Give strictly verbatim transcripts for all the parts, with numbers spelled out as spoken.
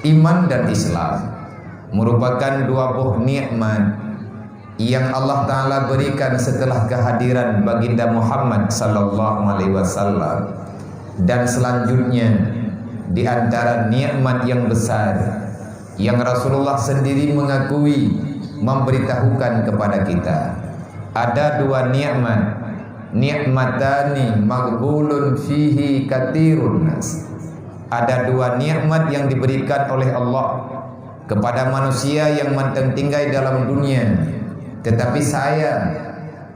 Iman dan Islam merupakan dua boh nikmat yang Allah Ta'ala berikan setelah kehadiran Baginda Muhammad sallallahu alaihi wasallam. Dan selanjutnya, di antara nikmat yang besar yang Rasulullah sendiri mengakui, memberitahukan kepada kita, ada dua nikmat, nikmatani maghbunun fihi katsirun nas. Ada dua nikmat yang diberikan oleh Allah kepada manusia yang mantong tinggai dalam dunia. Tetapi sayang,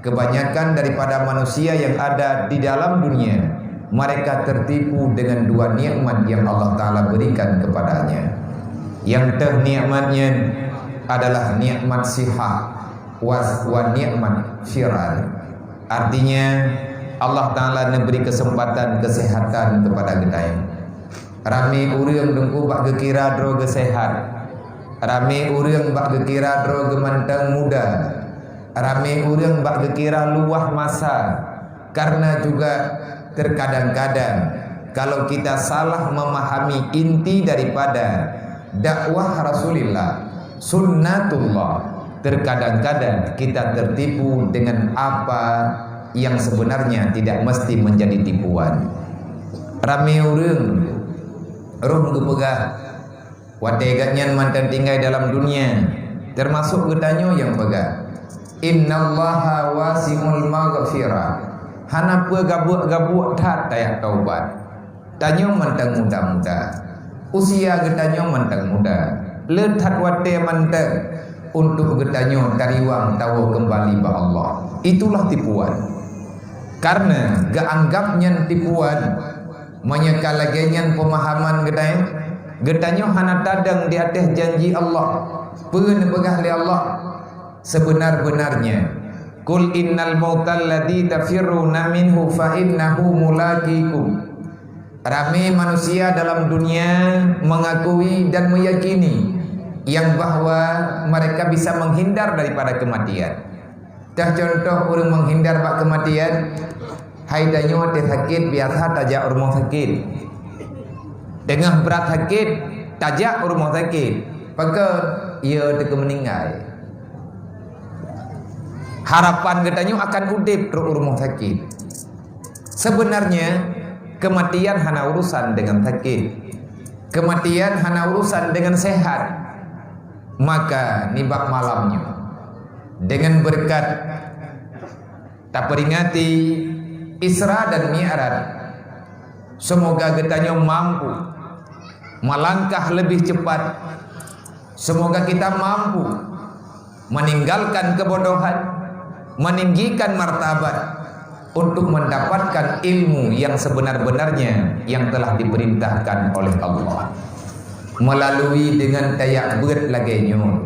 kebanyakan daripada manusia yang ada di dalam dunia, mereka tertipu dengan dua nikmat yang Allah Ta'ala berikan kepadanya. Yang teuh nikmatnya adalah nikmat sihat, was wa nikmat firar. Artinya, Allah Ta'ala neubri kesempatan kesehatan kepada geutanyoe. Ramé ureuëng teungku bak geukira droe geusehat. Ramé ureuëng bak geukira droe geumantong muda. Ramé ureuëng bak geukira luwah masa. Karena juga terkadang-kadang kalau kita salah memahami inti daripada dakwah Rasulullah, sunnatullah, terkadang-kadang kita tertipu dengan apa yang sebenarnya tidak mesti menjadi tipuan. Ramé ureuëng roh geupeugah, watée gobnyan mantong tinggai dalam dunia, termasuk geutanyoe nyang peugah, "Innallaha wasi'ul maghfirah." Hana peue gabuek-gabuek that tajak taubat. Tanyoe mantong muda-muda. Usia geutanyoe mantong muda. Le that watée mantong untuk geutanyoe tariwang tawoe keumbali bak Allah. Itulah tipuan. Karena geuanggab nyan tipuan. Meunyoe ka lagée nyan peumahaman geutanyoe, geutanyoe hana tadong di ateueh janji Allah. Peue neupeugah lé Allah? Seubeuna-beunarnya, "Qul innal mautal ladzi tafirruna minhu fa innahu mulaqikum." Ramé manusia dalam dunia mengakui dan meyakini yang bahwa mereka bisa menghindar daripada kematian. Teuh contoh ureuëng menghindar bak kematian, hai tanyoe teuh sakét biasa tajak u rumoh sakét. Teungoh brat sakét, tajak u rumoh sakét. Pakon? Yo teuka meuninggai. Harapan geutanyoe akan udeb trok u rumoh sakét. Sebenarnya, kematian hana urusan dengan sakét. Kematian hana urusan dengan sehat. Maka nibak malam nyoe, dengan berkat taperingati Isra dan Mi'raj, semoga geutanyoe mampu melangkah lebih cepat. Semoga kita mampu meninggalkan kebodohan, meninggikan martabat untuk mendapatkan ilmu yang sebenar-benarnya yang telah diperintahkan oleh Allah. Melalui dengan tajak beuet lagée nyoe,